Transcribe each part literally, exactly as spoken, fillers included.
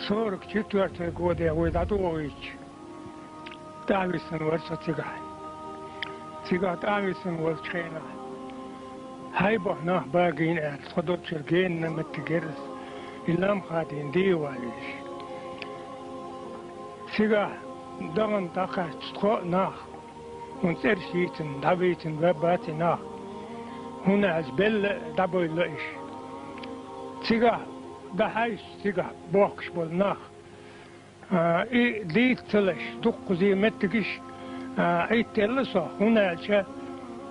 Сорок четвёртый годе вай дӀадоуьйтуш, тӀависсина вара со цигахь. Цигахь тӀависсина волчу хенахь, хьайбах нах багийна аьлла, тхо долчуьра генна меттиг яра аса, и лам хадийна дийна валийша. Цигахь дахана дӀакхаьчча тхо а нах, хӀунда цӀераш йийцина, дӀавийцина ваьббац и нах, хӀунда аьлча белла а, дӀабевлла а иш. Цигахь дӀахьаьжча, цигахь бохкуш болу нах, а, и дийца ца лаш, дуккхузий меттигаш, а, Ӏиттаелла со, хӀунда аьлча,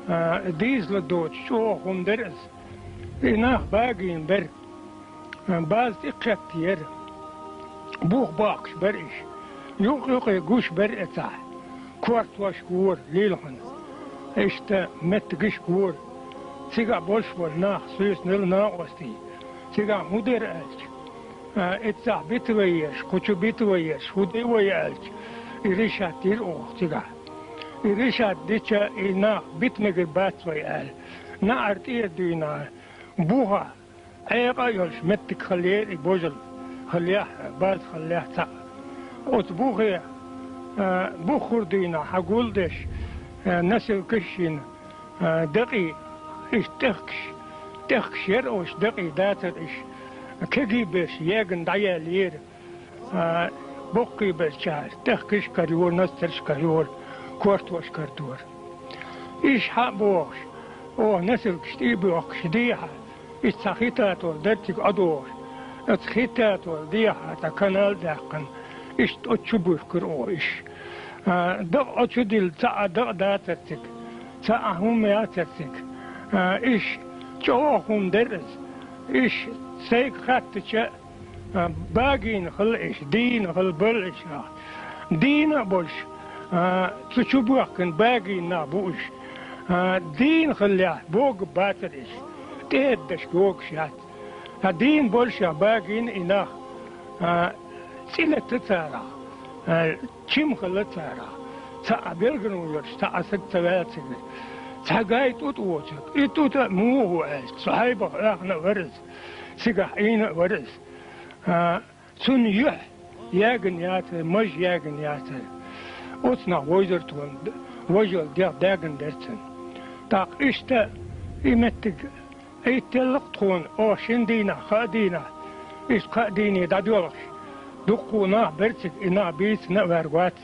а, дийзала доцуш чӀогӀа хӀума дара аса. И нах багийна бара. База тӀекхетта яра. Бух бохкуш бара иш. Юкъ-юкъе гуш бара эцахь. Кортош гора лилхина. Иштта меттигаш гора. Цигахь болуш болу нах суьйсанал накъостий. Цигахь хӀун дара аьлча, а, эццахь бита вай еш, кху чу бита вай еш, хӀун де вай аьлча, и решат дира оха цигахь. И решат дича, и нах бита мегар бац вай аьлла, наӀар тӀера дуьйна, буха Ӏекъа а йолуш меттиг хиллера и божал хиллехь, база хиллехь цхьаъ. Оцу бухе, а, буххур дуьйна хьан гул а деш, а, носилкаш а йина, а, дакъий, иштта тӀехкаш, тӀехкаш яра оцу дакъий дацара иш, кегий берш егна дӀаяьллера. А, боккхий берчара, тӀехкаш карайора, носилкаш карайора, кортош карадора. Иш хьа а бохуш, оха носилкаш тӀе а боьхкуш дехьа, иштта цхьа хи татол дара цига Ӏодохуш. Оцу хи татол дехьа цхьа канал а даьккхина, иштта оцу чу буьхкира оха иш. А, дакъа оцу чу дилла, цхьа а дакъа дацара цига, цхьа а хӀума яцара цига. А, иш чӀогӀа хӀума дара аса. Иш сайга хаттача, а, багийна хилла иш, дийна хилла бара иш нах. Дийна а болуш, а, цу чу боьхкина багийна нах бу уьш. А, дийна хиллехь, богу бацара иш. ТӀеэддаш богуш яц. А, дийна болуш а багийна и нах, а, цӀе летта царах, а, чим хилла царах. Цхьа а белгано йолуш, цхьа а саг ца ваьлла цигара. Цхьа гай тӀу тӀе воцург. И тӀу тӀе а муха ву аьлча, цу хьайбах оьхна а вара аса. Цигахь Ӏийна а вара аса. А, цунна юьхь ягна яцара, маж ягна яцара. Оцу нах вовзара тхуна, важа йолу дегӀ даьгна дара цунна. ТӀаккха иштта и меттиг Ӏиттаелла-кх тхуна, оха шина дийнахь, кхаа дийнахь, иштта кхаа дийне дӀадоьлхуш, дуккха а нах бара цига, и нах бийцина а ваьрга вац.